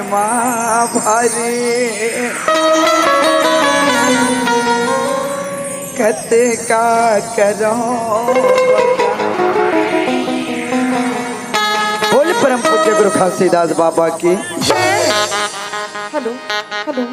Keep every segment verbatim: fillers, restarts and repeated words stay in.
माँ भारी कते का करो। बोल परम पूज्य गुरु घासीदास बाबा की। Hello, hello.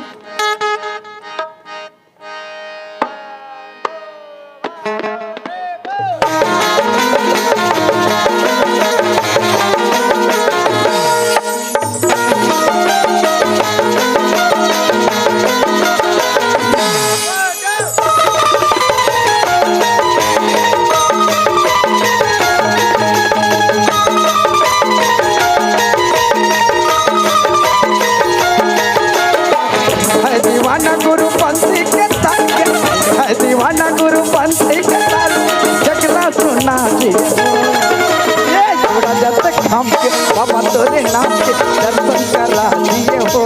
है दीवाना गुरु बंसी के ताल के, है दीवाना गुरु बंसी के ताल, जगला सुना जी। ये जोड़ा जत खाम के, बाबा तोरे नाम के, दर्शन करा दिए हो।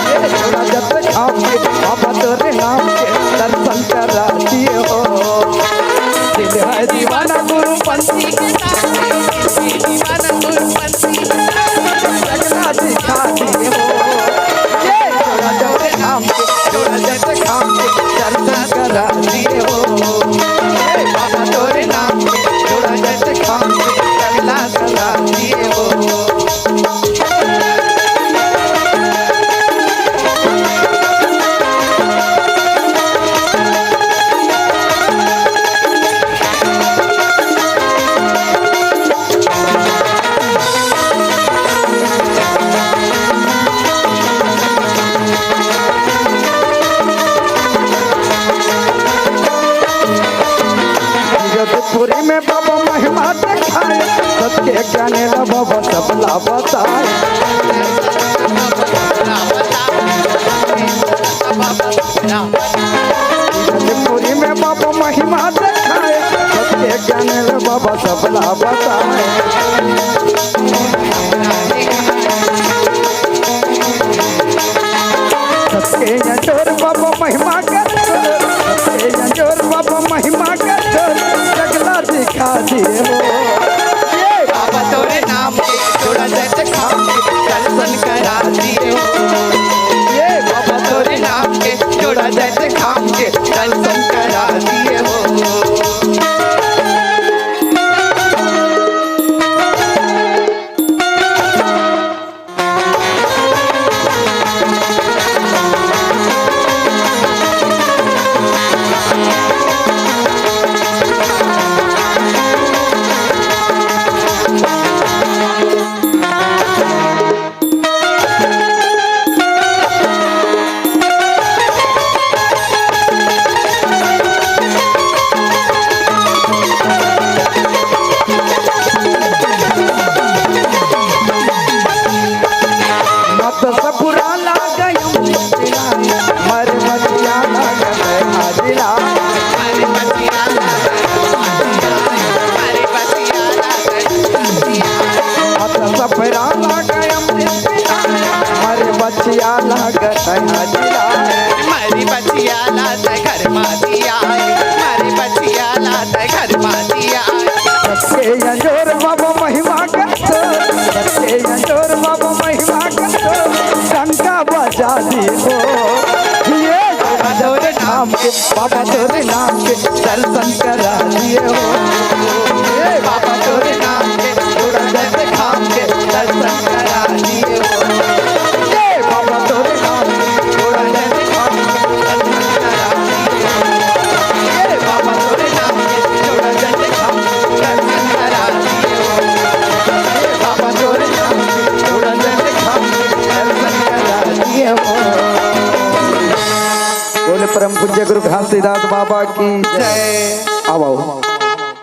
ये जोड़ा जत खाम के, बाबा तोरे नाम के, दर्शन करा दिए हो। दिल है दीवाना गुरु बंसी के ताल के, दिल है दीवाना गुरु बंसी के ताल के, जगला दिखा दिए हो। ये जोड़ा जत खाम के, जोड़ा जत खाम के, दर्शन करा दिए हो। ये बाबा तोरे नाम के, जोड़ा जत खाम के, जगला करा दिए हो। जगतपुरी में बाबा महिमा देखाए, सबके जाने ला बाबा सबला बताए। जगतपुरी में बाबा महिमा देखाए, सबके जाने ला बाबा सबला बताए। सबके अंजोर बाबा महिमा कर, सबके अंजोर बाबा महिमा कर, जगला दिखा दिए हो। ये बाबा तोरे नाम के जोड़ा जत खाम के, दर्शन करा दिए हो। ये बाबा तोरे नाम के जोड़ा जत खाम के, दर्शन करा दिए हो। मत सपुरा लागयम, मर मचिया लागत हाजिरा। मत सपुरा लागयम, मर मचिया लागत हाजिरा। मरी बचिया ला तै घर मा दिया, मरी बचिया ला तै घर मा दिया। सबके अंजोर बाबा महिमा करतो, सबके अंजोर बाबा महिमा करतो, डंका बजा दी हो। ये बाबा तोरे नाम के, बाबा तोरे नाम के दर्शन करा दिए हो। ये बाबा तोरे नाम के जोड़ा जत खाम के दर्शन करा दिए हो। ये बाबा तोरे नाम के जोड़ा जत खाम के दर्शन करा दिए हो। ये बाबा तोरे नाम के जोड़ा जत खाम के दर्शन करा दिए हो। ये बाबा तोरे नाम के जोड़ा जत खाम के दर्शन करा दिए हो। बोले परम पूज्य गुरु घासीदास बाबा की जय। आओ, आओ।